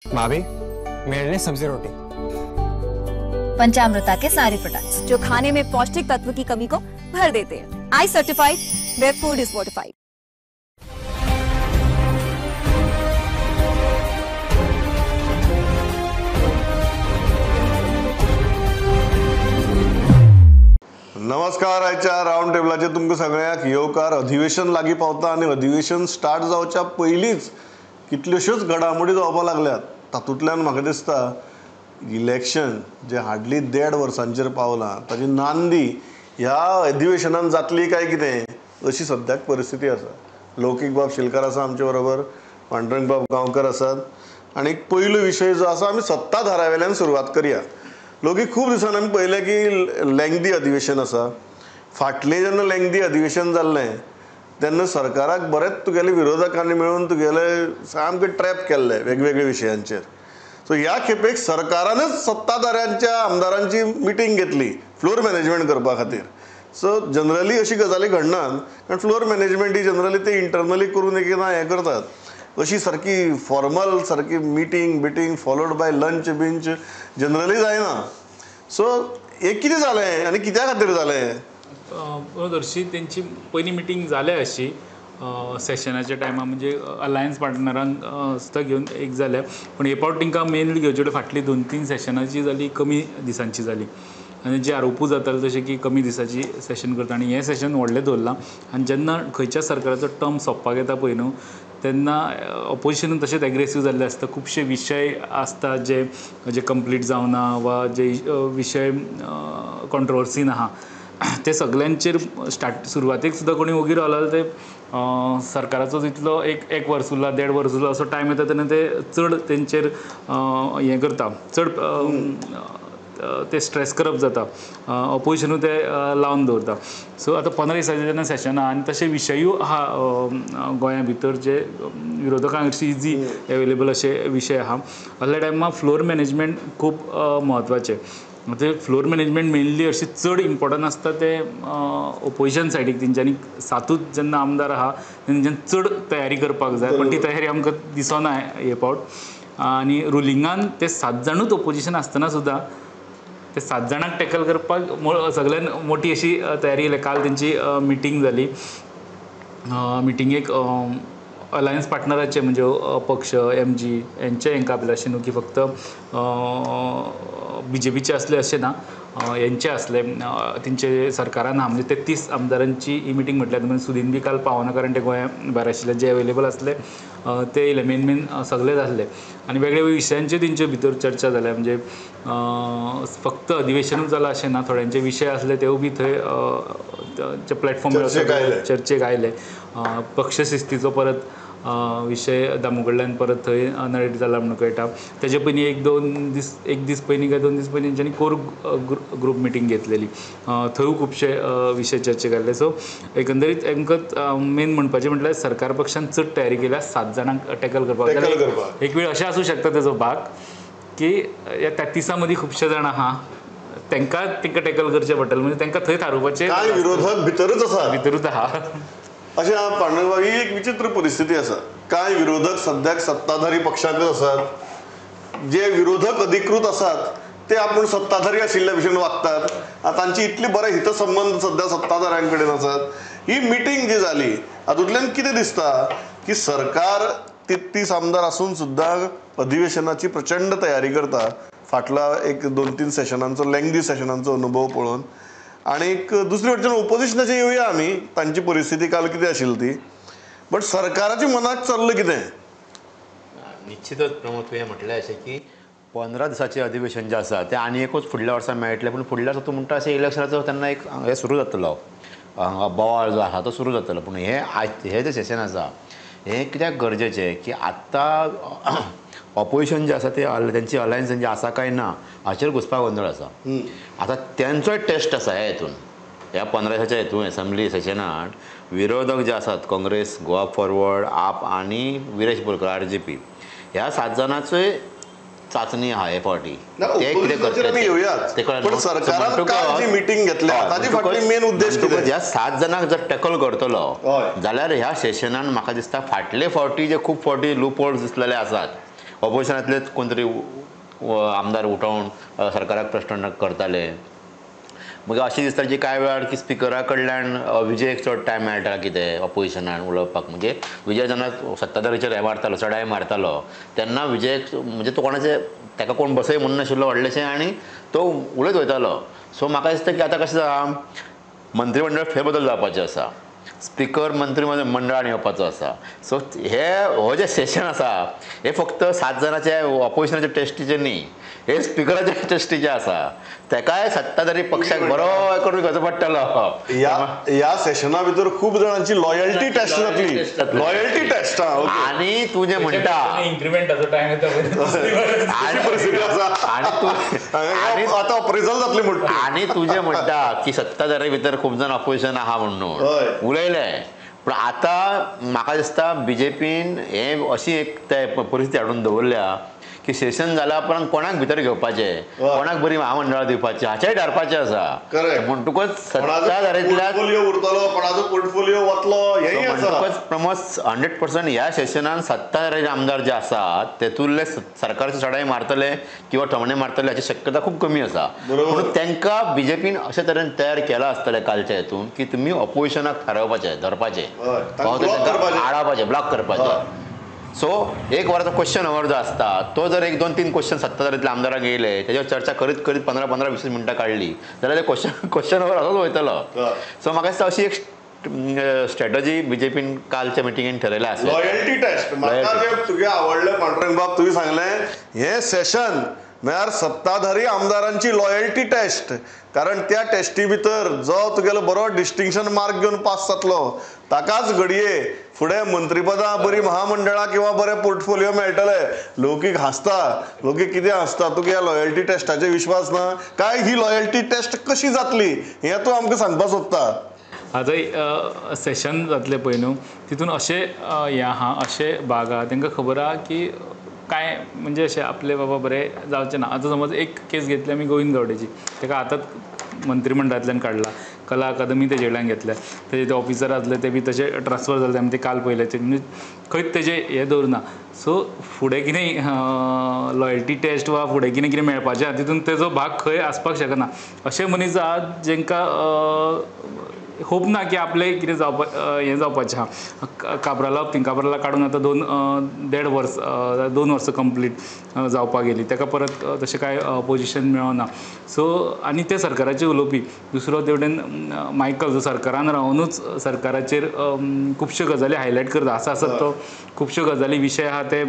भाभी, मेरे लिए सब्जी रोटी। पंचामृता के सारे प्रोडक्ट्स जो खाने में पौष्टिक तत्व की कमी को भर देते हैं। I certified where food is fortified. नमस्कार. आयच्या रावंड टेबलाचेर तुमकां सगळ्यांक येवकार. अधिवेशन लागीं पावता आनी अधिवेशन स्टार्ट जावच्या पयलींच कितल्योश्योच घडामोडी जावपाक लागल्यात. तातूंतल्यान म्हाका दिसता इलेक्शन जें हार्डली 1.5 वर्सांचेर पावलां ताची नांदी ह्या अधिवेशनान जातली काय कितें अशी सद्याक परिस्थिती आसा. लौकीक बाब शिलकार आसा आमचे बरोबर, पांडुरंग बाब गांवकर आसात आनी पयलो विशय जो आसा आमी सत्ताधारा वेल्यान सुरवात करया. लोकी खूब दिसांनी आमी पळयलें की लेंगदी अधिवेशन आसा. फाटलें जेन्ना लेंगदी अधिवेशन जाल्लें तेन्ना सरकाराक बरेंच तुगेले विरोधकांनी मेळून तुगेले सामकें ट्रॅप केल्लें वेगवेगळ्या विशयांचेर. सो ह्या खेपेक सरकारानच सत्ताधाऱ्यांच्या आमदारांची मिटींग घेतली फ्लोर मॅनेजमेंट करपा खातीर. सो जनरली अशी गजाली घडनात कारण फ्लोर मॅनेजमेंट ही जनरली ते इंटरनली करून एकदां हें करतात. अशी सारकी फॉर्मल सारकी meeting beating followed by lunch बिंच generally जायना. सो हें कितें जालें आनी कित्या खातीर जालें? हरशीं तेंची पयली मिटींग जाल्या अशी सेशनाच्या टायमार, म्हणजे अलायन्स पार्टनरांक सुद्दां घेवन एक जाल्या. पूण हे फावट तांकां मेनली घेवचे फाटली 2-3 सेशनाची जाली, कमी दिसांची जाली आनी जे आरोपूय जाताले तशें की कमी दिसाची सेशन करता आनी हें सेशन व्हडलें दवरलां. आनी जेन्ना खंयच्या सरकाराचो टर्म सोंपपाक येता पळय न्हू तेन्ना ऑपोजिशनूय तशेंच एग्रेसीव जाल्लें आसता. खुबशे विशय आसता जे जे कंप्लीट जावना वा जे विशय कॉन्ट्रोवर्सीन आहा ते सगल्यांचेर स्टार्ट सुरवातेक सुद्दां कोणी ओगी रावला जाल्यार ते सरकाराचो जितलो एक वर्स उरला 1.5 वर्स उरला असो टायम येता तेन्ना ते चड तेंचेर हें करता, चड ते स्ट्रेस करप जाता, ऑपोजिशनूय ते लावन दवरता. सो आतां 15 दिसांचें जेन्ना सेशन आहा आनी तशे विशयूय आहा गोंया भितर जे विरोधकांक हरशीं इजी एवेलेबल अशे विशय आहा. असल्या टायमार फ्लोर मॅनेजमेंट खूब म्हत्वाचें. ते फ्लोर मॅनेजमेंट मेनली अशें चड इम्पोर्टंट आसता ते ओपोजिशन सायडीक. तेंच्यांनी 7 जेन्ना आमदार आहा तेंच्यांनी चड तयारी करपाक जाय, पण ती तयारी आमकां दिसना हे फावट. आनी रुलिंगान ते 7 जाणूच ओपोजिशन आसतना सुद्दां ते 7 जाणांक टॅकल करपाक सगळ्यान मोठी अशी तयारी केल्या. काल तेंची मिटींग जाली. मिटिंगेक अलायन्स पार्टनराचे म्हणजे पक्ष MG हेंचे हेंकां आपलें अशें न्हू की फक्त BJPचे आसले अशें ना, हेंचे आसले तेंचे सरकारान आहा. म्हणजे 33 आमदारांची ही मिटींग म्हटल्यार म्हणजे सुदीन बी काल पावना कारण ते गोंया भायर आशिल्ले, जे एवेलेबल आसले ते येयले, मेन मेन सगळेच आसले आनी वेगळे विशयांचे तेंचे भितर चर्चा जाल्या. म्हणजे फक्त अधिवेशनूच जालां अशें ना, थोड्यांचे विशय आसले तेवूय बी थंय प्लॅटफॉर्मार चर्चेक आयले. पक्षशिस्तीचो परत विशय दामू कडल्यान परत थंय नरेट जाला म्हणून कळटा. तेजे पयलीं एक दीस पयलीं काय 2 दीस पयलीं तेंच्यांनी कोर ग्रूप मिटींग घेतलेली, थंय खुबशे विशय चर्चेक आयले. सो एकंदरीत तांकां मेन म्हणपाचें म्हटल्यार सरकार पक्षान चड तयारी केल्या 7 जाणांक टॅकल करपाक. एक वेळ अशें आसूं शकता तेजो भाग की ह्या 33 मदीं खुबशे जाण आहा तांकां तांकां टॅकल करचें पडटलें, म्हणजे तांकां थंय थारोवपाचें कांय विरोधक भितरूच आसा, भितरूच आहा. अशें पांडुरंग बाब, ही एक विचित्र परिस्थिती आसा. कांय विरोधक सद्याक सत्ताधारी पक्षांतच आसात, जे विरोधक अधिकृत आसात ते आपूण सत्ताधारी आशिल्ल्या भशेन वागतात, तांची इतली बरे हितसंबंद सद्या सत्ताधाऱ्यां कडेन आसात. ही मिटींग जी जाली हातूंतल्यान कितें दिसता की सरकार 33 आमदार आसून सुद्दां अधिवेशनाची प्रचंड तयारी करता. फाटला एक 2-3 सेशनांचो लेंगदी सेशनांचो अनुभव पळोवन. आनी दुसरे वटेन ओपोजिशनाचेर येवया आमी, तांची परिस्थिती काल कितें आशिल्ली ती, बट सरकाराच्या मनाक चल्लां कितें? निश्चितच प्रमोद तुवें म्हटलें अशें की 15 दिसाचें अधिवेशन जें आसा तें आनी एकूच फुडल्या वर्सा मेळटलें. पूण फुडल्या वर्सा तूं म्हणटा अशें इलेक्शनाचो तेन्ना एक हें सुरू जातलो, हांगा बोवाळ जो आसा तो सुरू जातलो. पूण हें हें जें सेशन आसा हें कित्याक गरजेचें की आत्तां ऑपोजिशन जें आसा ते तेंची अलायन्स जें आसा काय ना हाचेर घुसपा गोंदळ आसा. आतां तेंचोय टेस्ट आसा ह्या हितून, ह्या 15 दिसाच्या हितून एसेंब्ली सेशनान विरोधक जे आसात काँग्रेस, गोवा फॉरवर्ड, आप आनी विरेश बोरकर RGP ह्या 7 जाणांचोय चाचणी आहा हे फावटी. ते कितें करतले ह्या 7 जाणांक जर टॅकल करतलो जाल्यार ह्या सेशनान म्हाका दिसता फाटले फावटी जे खूब फावटी लूप होल्स दिसलेले आसात ऑपोजिशनांतलेच कोण तरी आमदार उठोवन सरकाराक प्रश्न करताले. मागीर अशें दिसता की कांय वेळार की स्पिकरा कडल्यान विजयक चड टायम मेळटा कितें ऑपोजिशनान उलोवपाक. म्हणजे विजय जेन्ना सत्ताधारीचेर हें मारतालो, चडाय मारतालो, तेन्ना विजयक म्हणजे तो कोणाचे ताका कोण बसय म्हणून नाशिल्लो व्हडलेशें आनी तो उलयत वयतालो. सो म्हाका दिसता की आतां कशें जालां, मंत्रीमंडळ फेरबदल जावपाचें आसा, स्पिकर मंत्रीमंडळान येवपाचो आसा. सो हे हो जें सेशन आसा हे फक्त 7 जाणाचे ऑपोजिशनाचे टेस्टीचे न्ही, हे स्पिकराच्या टेस्टीचे आसा. तेकाय सत्ताधारी पक्षाक बरो करून घेवचो पडटलो. ह्या सेशना भितर खूब जाणांची लॉयल्टी टेस्ट जातली, लॉयल्टी टेस्ट. आनी तूं जें म्हणटा इन्क्रिमेंटाचो टायम येता आतां अप्रेजल जातली म्हणटा. आनी तूं जें म्हणटा की सत्ताधारी भितर खूब जाण ऑपोजिशन आहा म्हणून उलयले, पूण आतां म्हाका दिसता बीजेपीन हे अशी एक ते परिस्थिती हाडून दवरल्या की सेशन जाल्या उपरांत कोणाक भितर घेवपाचें, कोणाक बरी महामंडळां दिवपाची हाचेय थारपाचें आसा. म्हणटकूच सत्ताधारींतल्या म्हणटकूच प्रमोद 100% ह्या सेशनान सत्ताधारी आमदार जे आसात तेतूंतले सरकारचे चडाय मारतले किंवा ठमणे मारतले हाची शक्यता खूब कमी आसा. म्हणून तांकां बीजेपीन अशे तरेन तयार केलां आसतलें कालच्या हेतून की तुमी ऑपोजिशनाक थारावपाचें, धरपाचें, आडावपाचें, ब्लॉक करपाचें. सो एक वराचो क्वेश्चन our जो आसता तो जर 1 2 3 क्वेश्चन सत्ताधारीतल्या आमदारांक येयले तेजेर चर्चा करीत करीत 15 15 20 मिनटां काडली जाल्यार ते क्वेश्चन our असोच वयतलो. सो म्हाका दिसता अशी एक स्ट्रॅटजी बीजेपीन कालच्या मिटिंगेन ठरयल्या आसा. लॉयल्टी टेस्ट म्हाका जें तुगे आवडलें पांडुरंग बाब, तुवें सांगलें हें सेशन म्हळ्यार सत्ताधारी आमदारांची लॉयल्टी टेस्ट. कारण त्या टेस्टी भितर जो तुगेलो बरो डिस्टिंक्शन मार्क घेवन पास जातलो ताकाच घडये फुडें मंत्रीपदां, बरी महामंडळां किंवा बरे पोर्टफोलियो मेळटले. लोकीक हांसता, लोकीक कितें हांसता, तुका ह्या लॉयल्टी टेस्टाचेर विश्वास ना काय? ही लॉयल्टी टेस्ट कशी जातली हें तूं आमकां सांगपाक सोदता. आतां सेशन जातलें पळय न्हू, तितून अशें हें आहा, अशें भाग आहा तांकां खबर आहा की कांय म्हणजे अशें आपले बाबा बरें जावचें ना. आतां समज एक केस घेतली आमी गोविंद गावडेची, ताका आतांच मंत्रीमंडळांतल्यान काडला, कला अकादमी तेजे कडल्यान घेतल्या, तेजे ते ऑफिसर आसले ते बी तशे ट्रान्सफर जाले, आमी ते काल पळयले, म्हणजे खंयच तेजें हें दवरना. सो फुडें कितें लॉयल्टी टेस्ट वा फुडें कितें कितें मेळपाचें आहा तितून तेजो भाग खंय आसपाक शकना. अशे मनीस आहात जेंकां होप ना की आपलें कितें जावपा हें जावपाचें आहा. काब्राला बाबतीन काब्राला काडून आतां 2.5 वर्स 2 वर्सां कंप्लीट जावपाक गेली, ताका परत तशें कांय पोजिशन मेळना. सो आनी ते सरकाराचेर उलोवपी. दुसरो तेवटेन मायकल जो सरकारान रावनूच सरकाराचेर खुबश्यो गजाली हायलायट करता, आसा आसत तो खुबश्यो गजाली विशय आहा ते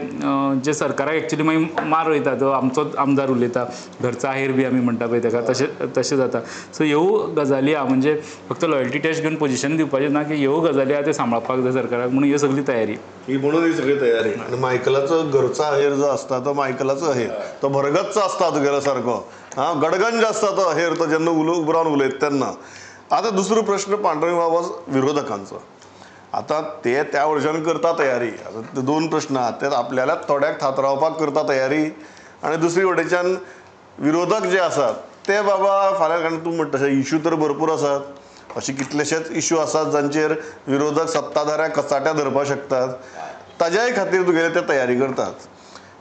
जे सरकाराक एक्चुली मागीर मार वयता, तो आमचोच आमदार उलयता, घरचा आहेर बी आमी म्हणटा पळय ताका, तशें तशें जाता. सो ह्यो गजाली आहा, म्हणजे फक्त लॉयल्टी टेस्ट घेवन पोजिशन दिवपाचें ना की ह्यो गजाली आहा त्यो सांबाळपाक जाय सरकाराक, म्हणून ह्यो सगळी तयारी ही, म्हणून ही सगळी तयारी. आनी मायकलाचो घरचो अहेर जो आसता तो मायकलाचो अहेर, तो भरगच्च आसता तुगेलो सारको, आं गडगंज आसता तो अहेर, तो जेन्ना उबो रावन उलयता तेन्ना. आतां दुसरो प्रश्न पांडुरंग बाबा विरोधकांचो. आतां ते त्या वर्सान करता तयारी. आतां ते 2 प्रश्न आहात, ते आपल्याला थोड्याक थातरावपाक करता तयारी, आनी दुसरी वटेच्यान विरोधक जे आसात ते बाबा फाल्यां, कारण तूं म्हणटा तशें इशू तर भरपूर आसात, अशे कितलेशेच इशू आसात जांचेर विरोधक सत्ताधाऱ्याक कचाट्या धरपाक शकतात, ताज्याय खातीर तुगेले ते तयारी करतात.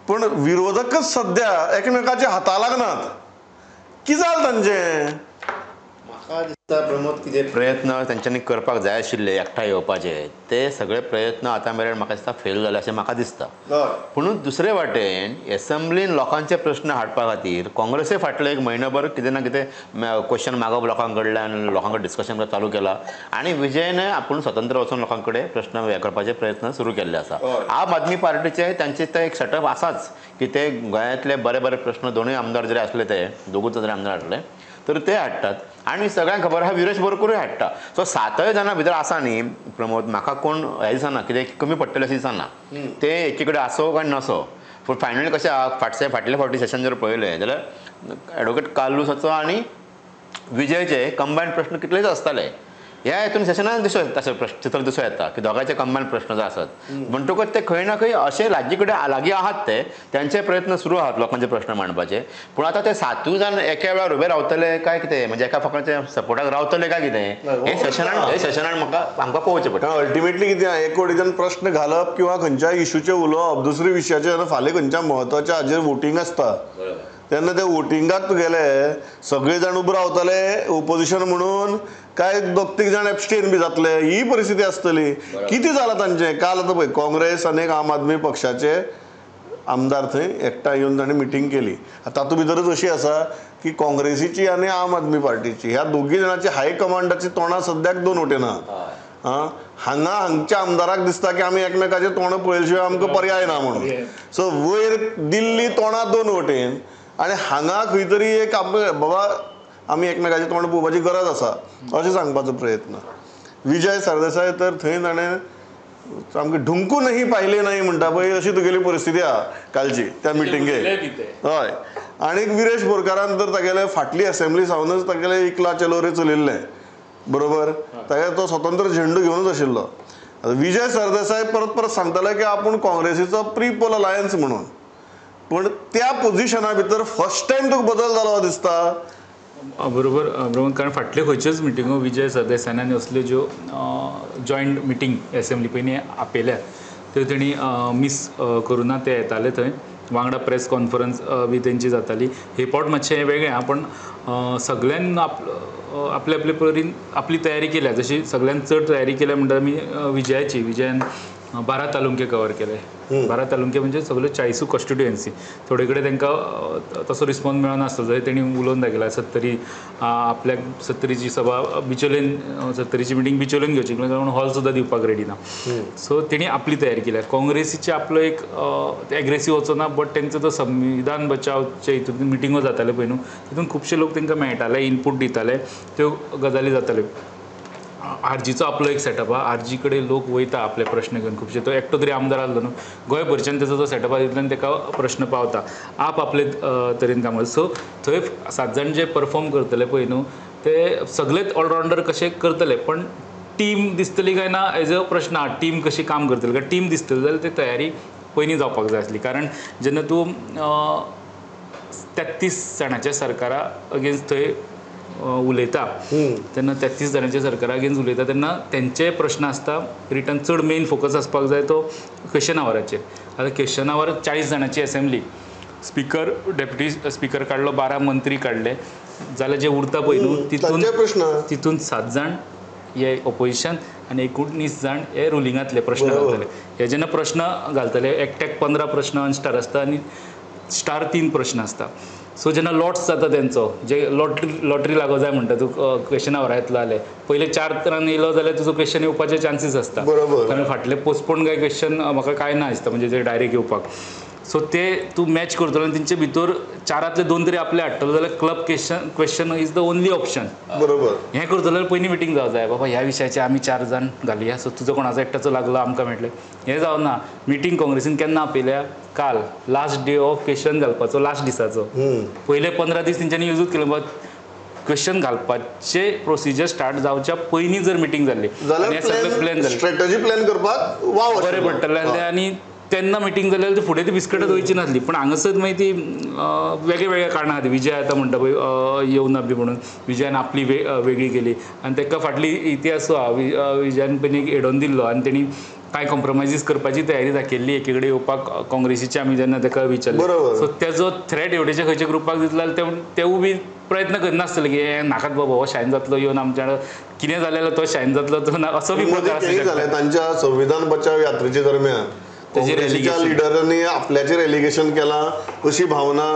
पूण विरोधकच सद्या एकमेकाच्या हाता लागनात, कितें जालें तांचें? म्हाका दिसता प्रमोद की जे प्रयत्न तांच्यांनी करपाक जाय आशिल्ले एकठांय येवपाचे ते सगळे प्रयत्न आतां मेरेन म्हाका दिसता फेल जाले अशें म्हाका दिसता. पुणून दुसरे वाटेन एसेंब्लीन लोकांचे प्रश्न हाडपा खातीर काँग्रेसे फाटले एक म्हयनोभर कितें ना कितें क्वेश्चन मागप लोकां कडल्यान, लोकां कडेन डिस्कशन चालू केलां आनी विजयने आपूण स्वतंत्र वचून लोकां कडेन प्रश्न हे करपाचे प्रयत्न सुरू केल्ले आसा. आम आदमी पार्टीचे तांचे ते एक सेटअप आसाच की ते गोंयांतले बरे बरे प्रश्न दोनूय आमदार जरी आसले, ते दोगूच जरी आमदार आसले तर ते हाडटात आनी सगळ्यांक खबर आहा विरेश बोरकरूय हाडटा. सो 7 जाणां भितर आसा न्ही प्रमोद, म्हाका कोण हें दिसना कितें कमी पडटलें अशें दिसना, ते एकी कडेन आसो काय नासो. पूण फायनली कशें आहा, फाटले फावटी सेशन जर पळयलें जाल्यार एडवोकेट कार्लुसाचो आनी विजयचे कंबायन प्रश्न कितलेच आसताले, ह्या हितून सेशनान दिसूं येता तशें प्रश्न चित्र दिसूं येता की दोगांयचे कंबायन प्रश्न जो आसत म्हणटकूच ते खंय ना खंय अशे लागीं कडेन लागीं आहात ते त्यांचे प्रयत्न सुरू आहात लोकांचे प्रश्न मांडपाचे. पूण आतां ते सातूय जाण एका वेळार उबे रावतले काय कितें म्हणजे एका फकाचे सपोर्टाक रावतले काय कितें हे सेशनान म्हाका आमकां पळोवचें पडटा. अल्टिमेटली कितें एक वटेच्यान प्रश्न घालप किंवा खंयच्याय इशूचेर उलोवप दुसऱ्या विशयाचेर फाल्यां खंयच्या म्हत्वाच्या हाजेर वोटींग आसता तेन्ना ते वोटिंगाक तुगेले सगळे जाण उबे रावतले ओपोजिशन म्हणून काय दोग तीग जाण एबस्टेन बी जातले ही परिस्थिती आसतली. कितें जालां तांचें काल आतां पळय काँग्रेस आनी एक आम आदमी पक्षाचे आमदार थंय एकठांय येवन तांणी मिटींग केली. तातूंत भितरच अशी आसा की काँग्रेसीची आनी आम आदमी पार्टीची ह्या दोगी जाणांची हायकमांडाची तोंडां सद्याक दोन वटेन आहा. हांगा हांगच्या आमदाराक दिसता की आमी एकमेकाचें तोंड पळयले शिवाय आमकां पर्याय ना म्हणून. सो वयर दिल्ली तोंडां दोन वटेन आनी हांगा खंय तरी एक बाबा आमी एकमेकाचें तोंड पळोवपाची गरज आसा अशें सांगपाचो प्रयत्न. विजय सरदेसाय तर थंय ताणें सामकें ढुंकूनही पाहिले नाही म्हणटा पळय अशी तुगेली परिस्थिती आहा कालची त्या मिटिंगेक. हय आनी विरेश बोरकारान तर तागेले फाटली असेंब्ली सावनच तागेले इकला चलो रे चलिल्लें बरोबर तागेलो तो स्वतंत्र झेंडो घेवनच आशिल्लो. विजय सरदेसाय परत परत सांगताले की आपूण काँग्रेसीचो प्री पोल अलायन्स म्हणून पूण त्या पोजिशना भितर फर्स्ट टायम तुका बदल जालो दिसता. बरोबर प्रमोद, कारण फाटल्यो खंयच्योच मिटिंगो विजय सरदेसायान आनी असल्यो ज्यो जॉयंट मिटींग एसेंब्ली पयलीं आपयल्यात त्यो तेणी मीस करूं ना. ते येताले थंय वांगडा प्रेस कॉन्फरन्स बी तेंची जाताली. हे पावट मातशें हें वेगळें आहा पण सगळ्यान आपले आपले परीन आपली तयारी केल्या. जशी सगळ्यान चड तयारी केल्या म्हणटा आमी विजयाची. विजयान 12 तालुके कवर केले. 12 तालुके म्हणजे सगळ्यो 40 कॉन्स्टिट्युएन्सी. थोडे कडेन तांकां तसो रिस्पॉन्स मेळनासलो जंय तेणी उलोवन दाखयला सत्तरी आपल्याक सत्तरीची सभा बिचोलेन सत्तरीची मिटींग बिचोलेन घेवची कारण हॉल सुद्दां दिवपाक रेडी ना. सो तेणी आपली तयारी केल्या. काँग्रेसीची आपलो एक एग्रेसीव वचो ना बट तेंचो तो संविधान बचावचे हितून मिटिंगो जाताले पळय न्हू तितून खुबशे लोक तांकां मेळटाले इनपूट दिताले त्यो गजाली जाताल्यो. आरजीचो आपलो एक सेटअप आहा. आरजी कडेन लोक वयता आपले प्रश्न घेवन खुबशे. तो एकटो तरी आमदार आसलो न्हू गोंयभरच्यान तेजो जो सेटअप आहा तितल्यान ताका प्रश्न पावता आप आपले तरेन काम. सो थंय 7 जाण जे परफॉर्म करतले पळय न्हू ते सगळेच ऑलरावंडर कशे करतले पण टीम दिसतली काय ना एज अ प्रश्न आहा. टीम कशी काम करतली कारण टीम दिसतली जाल्यार ती तयारी पयलीं जावपाक जाय आसली. कारण जेन्ना तूं 33 जाणांच्या सरकारा अगेन्स्ट थंय उलयता तेन्ना 33 जाणांच्या सरकारा अगेन्स्ट उलयता तेन्ना तेंचे प्रश्न आसता रिटर्न चड मेन फोकस आसपाक जाय तो क्वेश्चन आवराचेर. आतां क्वेश्चन our 40 जाणांची असेंब्ली स्पीकर डेप्युटी स्पीकर काडलो 12 मंत्री काडले जाल्यार जे उरता पळय न्हू तितून 7 जाण हे ओपोजिशन आनी 19 जाण हे रुलिंगांतले प्रश्न घालतले. हे जेन्ना प्रश्न घालतले एकट्याक 15 प्रश्न अनस्टार आसता आनी स्टार 3 प्रश्न आसता. सो जेन्ना लॉट्स जाता तेंचो जे लॉटरी लागो जाय म्हणटा तूं क्वेश्चन आवरा येतलो जाल्यार पयले 4 रान येयलो जाल्यार तुजो क्वेश्चन येवपाचे चान्सीस आसता. कारण फाटले पोस्टपोन काय क्वेश्चन म्हाका काय ना दिसता म्हणजे ते डायरेक्ट येवपाक. सो ते तूं मॅच करतलो आनी तेंचे भितर 4 2 तरी आपले हाडटलो जाल्यार club question is the only option. बरोबर हें करतलो जाल्यार पयलीं मिटींग जावं जाय बाबा ह्या विशयाचेर आमी 4 जाण घालया. सो तुजो कोणाचो एकट्याचो लागलो आमकां मेळटलें हें जावं ना. मिटींग काँग्रेसीन केन्ना आपयल्या काल लास्ट डे ऑफ क्वेश्चन घालपाचो लास्ट दिसाचो. पयले 15 दीस तेंच्यांनी युजूच केलो बट क्वेश्चन घालपाचे प्रोसिजर स्टार्ट जावच्या पयलीं जर मिटींग जाल्ली जाल्यार प्लॅन जालें स्ट्रेटजी प्लॅन करपाक वाव बरें पडटलें आनी तेन्ना मिटींग जाल्यार ती फुडें ती बिस्कटच वयची नासली. पण हांगासर मागीर ती वेगळे वेगळे कारणां खातीर विजय आतां म्हणटा पळय येवना बी म्हणून विजयान आपली वेगळी केली आनी ताका फाटली इतिहास आहा. विजयान पयलीं एक एडोन दिल्लो आनी तेणी कांय कॉम्प्रोमायजीस करपाची तयारी दाखयल्ली एकी कडेन येवपाक काँग्रेसीचे आमी जेन्ना ताका विचारलें. सो तेजो थ्रेट हेवटेच्या खंयच्या ग्रुपाक दितलो जाल्यार तेवूय बी प्रयत्न करनासतले की हें नाकात बाबा हो शायन जातलो येवन आमच्या कितें जालें जाल्यार तो शायन जातलो तो ना असो बी प्रकार. तांच्या संविधान बचाव यात्रेच्या दरम्यान काँग्रेसीच्या लिडरांनी आपल्याचेर एलिगेशन केलां अशी भावना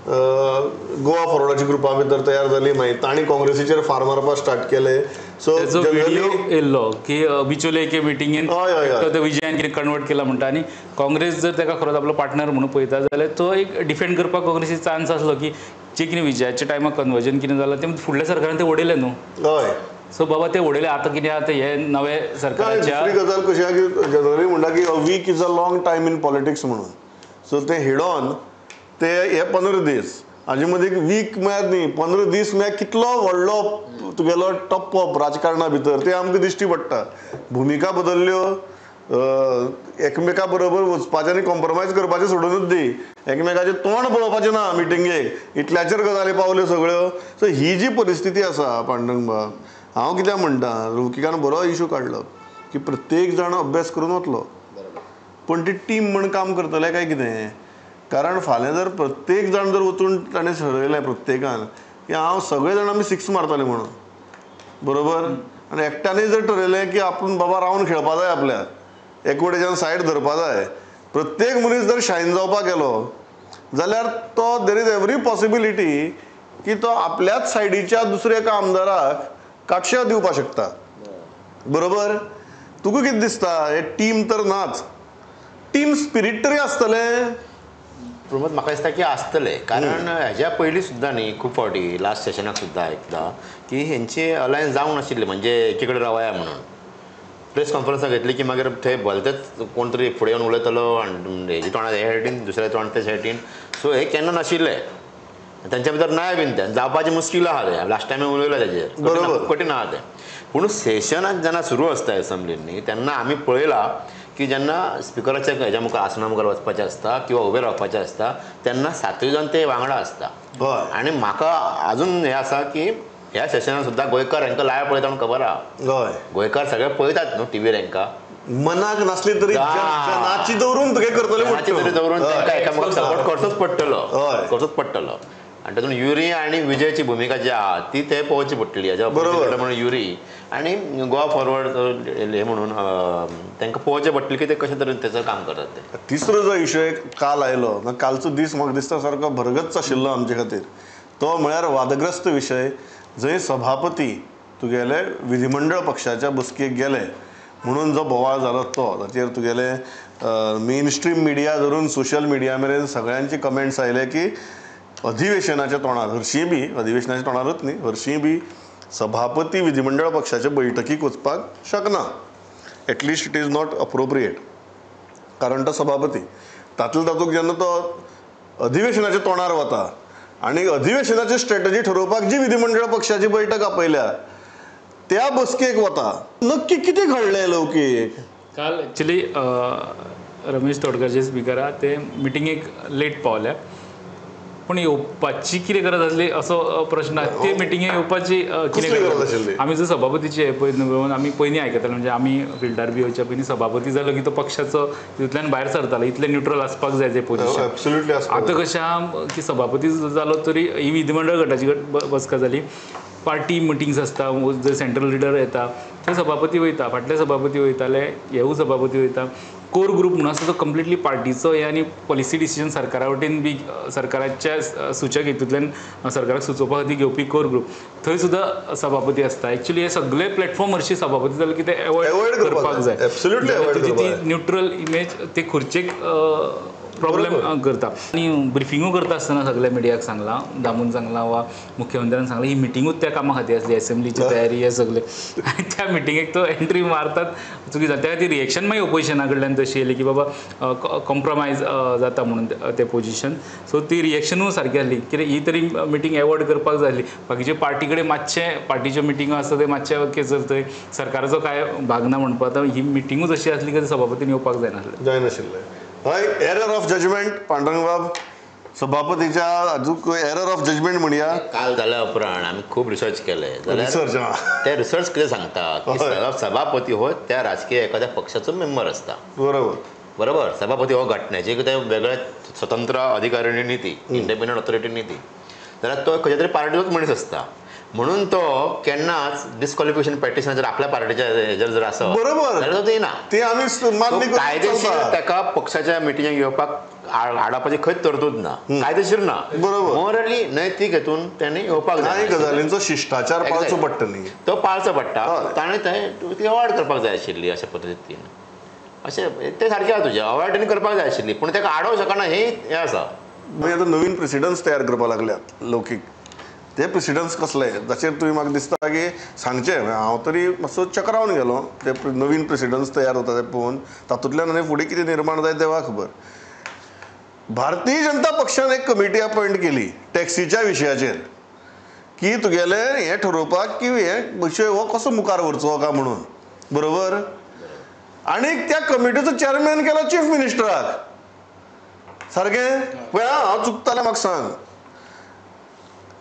गोवा फॉरवर्डाच्या ग्रुपा भितर तयार जाली. मागीर तांणी काँग्रेसीचेर फार मारपाक स्टार्ट केले. सो व्हिडिओ येयल्लो की बिचोले एके मिटिंगेन तो विजयान कितें कन्वर्ट केला म्हणटा आनी काँग्रेस जर ताका खरोच आपलो पार्टनर म्हणून पळयता जाल्यार तो एक डिफेंड करपाक काँग्रेसीक चान्स आसलो की जे कितें विजयाच्या टायमार कन्वर्जन कितें जालां तें फुडल्या सरकारान तें उडयलें न्हू. हय सो बाबा ते उडयले आतां कितें आतां हे नवे सरकाराच्या. दुसरी गजाल कशी आहा की जनरली म्हणटा की a week is a long time in politics म्हणून. सो ते हेडॉन ते हे 15 दीस हाजे मदीं एक वीक म्हळ्यार न्ही 15 दीस म्हळ्यार कितलो व्हडलो तुगेलो टप्पो राजकारणा भितर ते आमकां दिश्टी पडटा. भुमिका बदल्ल्यो, एकमेका बरोबर वचपाचें आनी कॉम्प्रोमायज करपाचें सोडूनच दी, एकमेकाचें तोंड पळोवपाचें ना मिटिंगेक, इतल्याचेर गजाली पावल्यो सगळ्यो. सो ही जी परिस्थिती आसा पांडुरंग बाब, हांव कित्याक म्हणटा लौकिकान बरो इशू काडलो की प्रत्येक जाण अभ्यास करून वतलो, पूण ती टीम म्हण काम करतले काय कितें? कारण फाल्यां जर प्रत्येक जाण जर वचून ताणें ठरयलें प्रत्येकान की हांव सगळे जाण आमी सिक्स मारतले म्हणून, बरोबर, आनी एकट्यानूय जर ठरयलें की आपूण बाबा रावन खेळपा जाय, आपल्याक एकवटेच्यान सायड धरपा जाय, प्रत्येक मनीस जर शायन जावपाक गेलो जाल्यार तो there is every possibility की तो आपल्याच सायडीच्या दुसऱ्या एका आमदाराक काटशें दिवपाक शकता, बरोबर. तुका कितें दिसता, हे टीम तर नाच, टीम स्पिरीट तरी आसतलें? प्रमोद, म्हाका दिसता की आसतलें, कारण हेज्या पयलीं सुद्दां न्ही खूब फावटी लास्ट सेशनाक सुद्दां एकदां की हेंची अलायन्स जावंक नाशिल्ली, म्हणजे एकी कडेन रावया म्हणून प्रेस कॉन्फरन्सां घेतली की मागीर थंय भलतेच कोण तरी फुडें येवन उलयतलो आनी हेजी तोंडां हे सायडीन दुसऱ्या तोंड ते सायडीन. सो हे केन्ना नाशिल्लें तेंच्या भितर, नाय बीन तें जावपाचें मुश्कील आहा तें, लास्ट टायम उलयला तेजेर, बरोबर, कठीण आहा तें. पूण सेशनाक जेन्ना सुरू आसता एसेंब्लींनी तेन्ना आमी पळयलां की जेन्ना स्पिकराच्या हेज्या मुखार आसना मुखार वचपाचें आसता किंवा उबें रावपाचें आसता तेन्ना सातूय जाण ते वांगडा आसता. आनी म्हाका आजून हें आसा की ह्या सेशनान सुद्दां गोंयकार हांकां लायव पळयता म्हूण खबर आहा, गोंयकार सगळे पळयतात न्हू टिवीर, हांकां मनाक नासली तरी नाची दवरून तुगे करतले, नाची तरी दवरून तांकां एकामेकाक सपोर्ट करचोच पडटलो, करचोच पडटलो. आनी तातूंत युरी आनी विजयची भुमिका जी आहा ती ते पळोवची पडटली. हेज्या बरोबर म्हणून युरी आनी गोवा फॉरवर्ड हे म्हणून तांकां पळोवचें पडटलें की ते कशे तरेन तेचो काम करतात ते. तिसरो जो इशू काल आयलो, कालचो दीस म्हाका दिसता सारको भरगच्च आशिल्लो आमचे खातीर, तो म्हळ्यार वादग्रस्त विशय जंय सभापती तुगेले विधिमंडळ पक्षाच्या बसकेक गेले म्हणून जो बोवाळ जालो तो, ताचेर तुगेले मेन स्ट्रीम मिडिया धरून सोशल मिडिया मेरेन सगळ्यांचे कमेंट्स आयले की अधिवेशनाच्या तोंडार, हरशीं बी अधिवेशनाच्या तोंडारूच न्ही, हरशीं बी सभापती विधिमंडळ पक्षाचे बैठकीक वचपाक शकना, at least it is not appropriate, कारण तो सभापती. तातूंत तातूंत जेन्ना तो अधिवेशनाच्या तोंडार वता आनी अधिवेशनाची स्ट्रॅटजी ठरोवपाक जी विधिमंडळ पक्षाची बैठक आपयल्या त्या बसकेक वता, नक्की कितें घडलें लौकीक? काल एक्चुली रमेश तोडकर जे स्पिकर आहा ते मिटिंगेक लेट पावल्या, पूण येवपाची कितें गरज आसली असो प्रश्न आहा. ते मिटिंगेक येवपाची कितें गरज आशिल्ली? आमी जो सभापतीची हें पळयत न्हू, आमी पयलीं आयकताले, म्हणजे आमी फिल्डार बी येवच्या पयलीं सभापती जालो की तो पक्षाचो तितूंतल्यान भायर सरतालो, इतलें न्युट्रल आसपाक जाय तें पोजिशन. आतां कशें आहा की सभापती जालो तरी ही विधिमंडळ गटाची बसका जाली, पार्टी मिटिंग्स आसता, जर सेंट्रल लिडर येता थंय सभापती वयता, फाटले सभापती वयताले, हेवूय सभापती वयता. कोर ग्रूप म्हणून आसा तो कंप्लिटली पार्टीचो हे आनी पॉलिसी डिसिजन सरकारा वटेन बी सरकाराच्या सूचक हेतूंतल्यान सरकाराक सुचोवपा खातीर घेवपी कोर ग्रूप, थंय सुद्दां सभापती आसता. एक्चुली हे सगळे प्लॅटफॉर्म हरशीं सभापती जाले की ते एवॉयड करपाक जाय, तुजी ती न्युट्रल इमेज ते खुर्चेक प्रॉब्लेम करता. आनी ब्रिफिंगूय करता आसतना सगल्या मिडियाक सांगलां, दामून सांगलां वा मुख्यमंत्र्यान सांगलां, ही मिटिंगूच त्या कामा खातीर आसली, एसेंब्लीची तयारी हे सगळें. आनी त्या मिटिंगेक तो एंट्री मारतात चुकी जाता, त्या खातीर रिएक्शन मागीर ओपोजिशना कडल्यान तशी येयली की बाबा कॉम्प्रोमायज जाता म्हणून तें पोजिशन. सो ती रिएक्शनूय सारकी आसली कित्याक ही तरी मिटींग एवॉयड करपाक जाय आसली. बाकीचे पार्टी कडेन मातशें पार्टीच्यो मिटिंगो आसता ते मातशें ओके जर थंय सरकाराचो कांय भाग ना म्हणपा, आतां ही मिटिंगूच अशी आसली की सभापतीन येवपाक जायनासलें, जायनाशिल्लें. हय, एरर ऑफ जजमेंट पांडुरंगबाब, सभापतीच्या अजून एरर ऑफ जजमेंट म्हणया. काल जाल्या उपरांत आमी खूब रिसर्च केले, रिसर्च ते रिसर्च कितें सांगता की सभापती हो त्या राजकीय एखाद्या पक्षाचो मेंबर आसता, बरोबर बरोबर. सभापती हो घटनेची कितें वेगळे स्वतंत्र अधिकारिणी न्ही, इंडिपेंडंट ऑथॉरिटी न्ही ती, जाल्यार तो खंयच्या तरी पार्टीचोच मनीस आसता, म्हणून तो केन्नाच डिस्क्वॉलिफिकेशन पेटिशन जर आपल्या पार्टीच्या हेजेर जर आसा बरोबर जाल्यार तो दिना, ते आमी मान्य कायदेशीर ताका पक्षाच्या मिटिंगेक येवपाक आडावपाची खंयच तरतूद ना, कायदेशीर ना, बरोबर. मोरली नैतीक हेतून तेणें येवपाक जाय, गजालींचो शिश्टाचार पाळचो पडटा न्ही, तो पाळचो पडटा, ताणें ती अवॉयड करपाक जाय आशिल्ली अशा पद्दतीन. अशें तें सारकें आसा तुजें, अवॉयड तेणें करपाक जाय आशिल्ली, पूण ताका आडोवंक शकना हें आसा. मागीर आतां नवीन प्रेसिडन्स तयार करपाक लागल्यात लौकीक, ते प्रेसिडन्स कसले ताचेर तुवें म्हाका दिसता की सांगचें, हांव तरी मातसो चक्रावन गेलो ते नवीन प्रेसिडन्स तयार जाता ते पळोवन, तातूंतल्यान आनी फुडें कितें निर्माण जायत देवा खबर. भारतीय जनता पक्षान एक कमिटी अपॉयंट केली टॅक्सीच्या विशयाचेर की तुगेलें हें ठरोवपाक की हे विशय हो कसो मुखार व्हरचो काय म्हणून, बरोबर. आनी त्या कमिटीचो चेअरमॅन केलो चीफ मिनिस्टराक, सारकें? पळय हांव चुकतालें म्हाका सांग.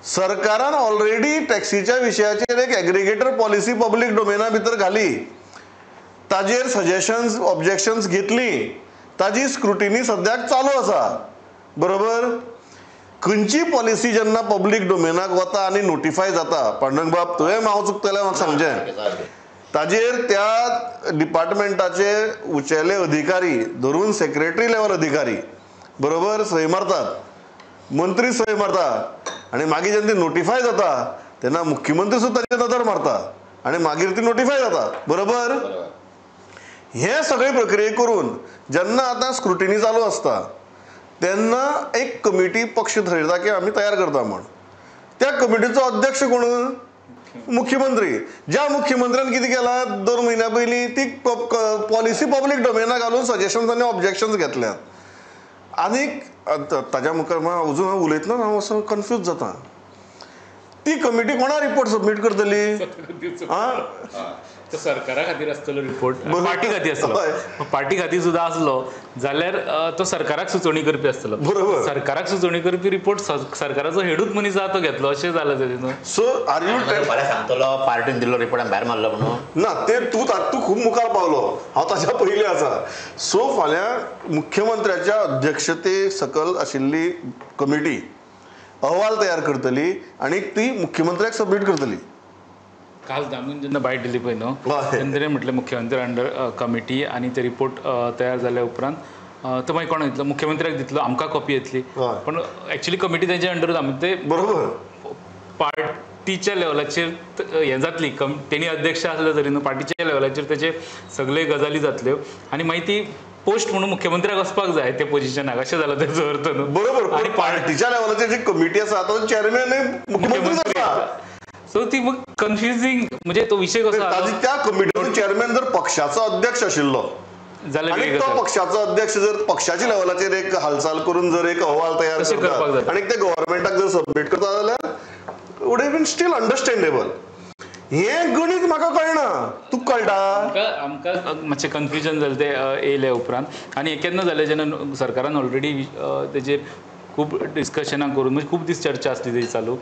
सरकारान ऑलरेडी टॅक्सीच्या विशयाचेर एक एग्रिगेटर पॉलिसी पब्लीक डोमेना भितर घाली, ताजेर सजेशन्स ऑब्जेक्शन्स घेतली, ताजी स्क्रुटिनी सद्याक चालू आसा, बरोबर. खंयची पॉलिसी जेन्ना पब्लीक डोमेनाक वता आनी नोटिफाय जाता, पांडुरंग बाब तुवें हांव चुकतलें म्हाका सांगचें, ताजेर त्या डिपार्टमेंटाचे उंचेले अधिकारी धरून सेक्रेटरी लेवल अधिकारी, बरोबर, सही मारतात, मंत्री सही मारता आनी मागीर जेन्ना ती नोटिफाय जाता तेन्ना मुख्यमंत्री सुद्दां ताचेर नदर मारता आनी मागीर ती नोटिफाय जाता, बरोबर. हे सगळे प्रक्रिये करून जेन्ना आतां स्क्रुटिनी चालू आसता तेन्ना एक कमिटी पक्ष थरयता की आमी तयार करता म्हण. त्या कमिटीचो अध्यक्ष कोण? मुख्यमंत्री. ज्या मुख्यमंत्र्यान कितें केलां 2 म्हयन्या पयलीं ती पॉलिसी पब्लीक डोमेनाक घालून सजेशन्स आनी ऑब्जेक्शन्स घेतल्यात. आनीक ताज्या मुखार अजून हांव उलयतना हांव असो कन्फ्यूज जाता, ती कमिटी कोणा रिपोर्ट सबमीट करतली? आं, तो सरकारा खातीर आसतलो रिपोर्ट, पार्टी खातीर आसतलो. पार्टी खातीर सुद्दां आसलो जाल्यार तो सरकाराक सुचोवणी करपी आसतलो, बरोबर. सरकाराक सुचोवणी करपी रिपोर्ट सरकाराचो हेडूच मनीस आहा तो घेतलो, अशें जालां तें न्हू. सो are you फाल्यां सांगतलो पार्टीन दिल्लो रिपोर्ट आमी भायर मारलो म्हणून? ना, ते तूं तूं खूब मुखार पावलो, हांव ताच्या पयलीं आसा. सो फाल्यां मुख्यमंत्र्याच्या अध्यक्षते सकल आशिल्ली कमिटी अहवाल तयार करतली आनी ती मुख्यमंत्र्याक सबमीट करतली. काल दामून जेन्ना बायट दिली पळय न्हू तेन्ना ताणें म्हटलें मुख्यमंत्री अंडर कमिटी आनी ते रिपोर्ट तयार जाल्या उपरांत तो मागीर कोणाक दितलो? मुख्यमंत्र्याक दितलो, आमकां कॉपी येतली. पण एक्चुअली कमिटी तेंच्या अंडरूच आमी ते बरोबर पार्टीच्या लेवलाचेर हें जातली. तेणी अध्यक्ष आसले तरी न्हू पार्टीच्या लेवलाचेर तेचे सगळे गजाली जातल्यो आनी मागीर ती पोस्ट म्हणून मुख्यमंत्र्याक वचपाक जाय ते पोजिशनाक, अशें जालां तेजो अर्थ न्हू. बरोबर. आनी पार्टीच्या लेवलाचेर जी कमिटी आसा तो चेअरमॅन मुख्यमंत्री आसा. सो ती मग कन्फ्युजींग, म्हणजे तो विशय कसो आसा, त्या कमिटीचो चेअरमॅन जर पक्षाचो अध्यक्ष आशिल्लो जाल्यार तो पक्षाचो अध्यक्ष जर पक्षाच्या लेवलाचेर एक हालचाल करून जर एक अहवाल तयार करता आनी ते गव्हर्मेंटाक जर सबमीट करता जाल्यार would have been still understandable. हें गणीत म्हाका कळना, तुका कळटा? आमकां मातशें कन्फ्युजन जालें तें येयले उपरांत. आनी हें केन्ना जालें जेन्ना सरकारान ऑलरेडी तेजेर खूब डिस्कशनां करून, म्हणजे खूब दीस चर्चा आसली तेजी चालू.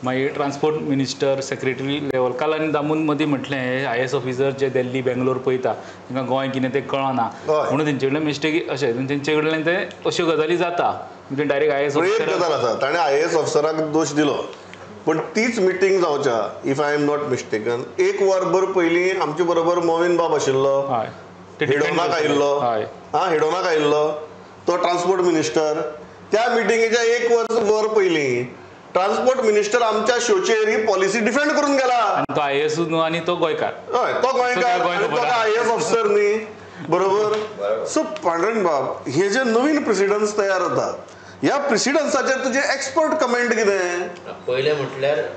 मागीर ट्रान्सपोर्ट मिनिस्टर सेक्रेटरी लेवल काल आनी दामून मदीं म्हटलें हे आय.ए.एस ऑफिसर जे दिल्ली बेंगलोर पळयता तांकां गोंय कितें तें कळना म्हणून तेंचे कडल्यान मिस्टेक अशें तेंचे कडल्यान ते अश्यो गजाली जाता. म्हणजे डायरेक्ट आय.ए.एस ऑफिसर एक गजाल आसा, ताणें आय.ए.एस ऑफिसराक दोश दिलो, पण तीच मिटींग जावच्या if I am not mistaken 1 वरभर पयलीं आमचे बरोबर मोविन बाब आशिल्लो, हेडोनाक आयिल्लो, हा हेडोनाक आयिल्लो तो ट्रान्सपोर्ट मिनिस्टर. त्या मिटिंगेच्या 1 वर पयलीं ट्रान्सपोर्ट मिनिस्टर आमच्या शोचेर ही पॉलिसी डिफेंड करून गेला. तो आय.ए.एस न्हू आनी तो गोंयकार, हय तो गोंयकार आनी तो आय.ए.एस ऑफिसर न्ही, बरोबर. सो पांडुरंग बाब, हे जे नवीन प्रेसिडन्स तयार जाता ह्या प्रेसिडन्साचेर तुजें एक्सपर्ट कमेंट कितें? पयलें म्हटल्यार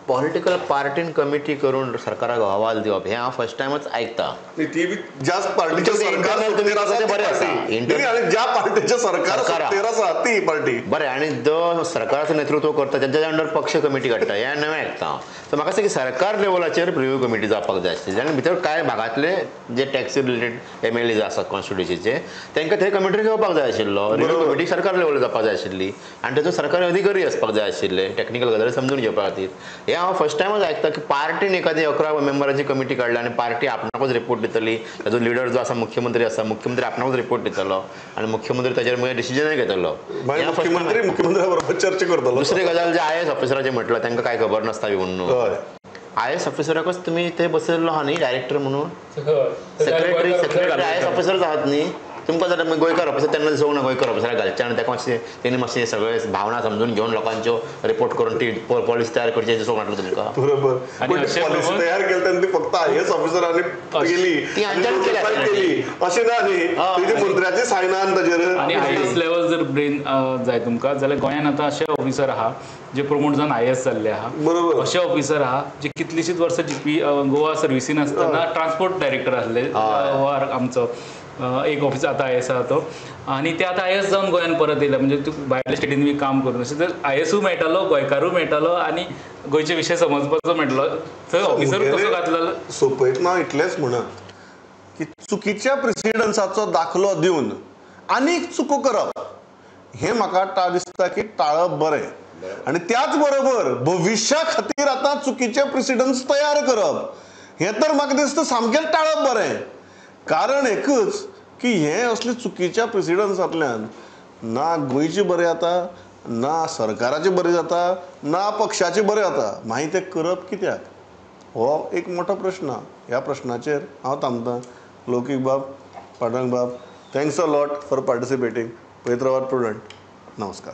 पॉलिटिकल पार्टीन कमिटी करून सरकाराक अहवाल दिवप हें हांव फर्स्ट टायमच आयकता. ती बी ज्या पार्टीचें सरकार सत्तेर आसा बरें आसा, आनी ज्या पार्टीचें सरकार सत्तेर आसा ती पार्टी बरें, आनी जो सरकाराचो नेतृत्व करता तेंच्या अंडर पक्ष कमिटी काडटा हें नवें आयकता हांव. सो म्हाका दिसता की सरकार लेवलाचेर रिव्यू कमिटी जावपाक जाय आसली, आनी भितर कांय भागांतले जे टॅक्सी रिलेटेड एम.एल.ए आसात कॉन्स्टिट्युएन्सीचे तांकां थंय कमिटी घेवपाक जाय आशिल्लो. रिव्यू कमिटी सरकार लेवलार जावपाक जाय आशिल्ली आनी ताचो सरकारी अधिकारी आसपाक जाय आशिल्ले टॅक्निकल गजाली समजून घेवपा खातीर. हें हांव फर्स्ट टायमच आयकता की पार्टीन एखादी 11 मेंबरांची कमिटी काडल्या आनी पार्टी आपणाकूच रिपोर्ट दितली, ताजो लिडर जो आसा मुख्यमंत्री आसा, मुख्यमंत्री आपणाकूच रिपोर्ट दितलो आनी मुख्यमंत्री ताजेर मागीर डिसिजनय घेतलो, मुख्यमंत्री मुख्यमंत्र्या बरोबर चर्चा करतलो. दुसरी गजाल जे आय.ए.एस ऑफिसराचें म्हटलं तांकां कांय खबर नासता बी म्हणून, आय.ए.एस ऑफिसराकच तुमी थंय बसयल्लो आहा न्ही डायरेक्टर म्हणून, सेक्रेटरी आय.ए.एस ऑफिसरच आहात न्ही. तुमकां जाल्यार गोंयकार ऑफिसर तेन्ना दिसूंक ना, गोंयकार ऑफिसराक घालचें आनी ताका मातशें तेणी मातशें सगळें भावना समजून घेवन लोकांच्यो रिपोर्ट करून ती पॉलिसी तयार करची दिसूंक नासलें तुमकां. बरोबर. पॉलिसी तयार केली तेन्ना ती फक्त आय.ए.एस ऑफिसरांनी केली, केली अशें ना न्ही, मंत्र्याची सायन आहा ताजेर. आनी आय.ए.एस लेवल जर ब्रेन जाय तुमकां जाल्यार गोंयांत आतां अशे ऑफिसर आहा जे प्रमोट जावन आय.ए.एस जाल्ले आहा, बरोबर. अशे ऑफिसर आहा जे कितलीशीच वर्सां जी पी गोवा सर्विसीन आसतना ट्रान्सपोर्ट डायरेक्टर आसले आमचो, एक ऑफिसर आतां I S आसा तो, आनी ते आतां I S जावन गोंयान परत येयले, म्हणजे तूं भायल्या स्टेटीन बी काम करून. अशें तर I एसूय मेळटालो, गोंयकारूय मेळटालो आनी गोंयचे विशय समजपाचो मेळटलो. थंय ऑफिसर कसो घातलेलो. सोंपयतना इतलेंच म्हणत की चुकीच्या प्रेसिडन्साचो दाखलो दिवन आनीक चुको करप हें म्हाका दिसता की टाळप बरें, आनी त्याच बरोबर भविश्या खातीर आतां चुकीचे प्रेसिडन्स तयार करप हें तर म्हाका दिसता सामकें टाळप बरें. कारण एकूच की हें असले चुकीच्या प्रेसिडन्सांतल्यान ना गोंयचें बरें जाता, ना सरकाराचें बरें जाता, ना पक्षाचें बरें जाता. मागीर तें करप कित्याक हो एक मोठो प्रश्न. ह्या प्रश्नाचेर हांव थांबतां. लौकीक बाब, पांडुरंग बाब, thanks a lot for participating. पळयत रावात प्रुडंट. नमस्कार.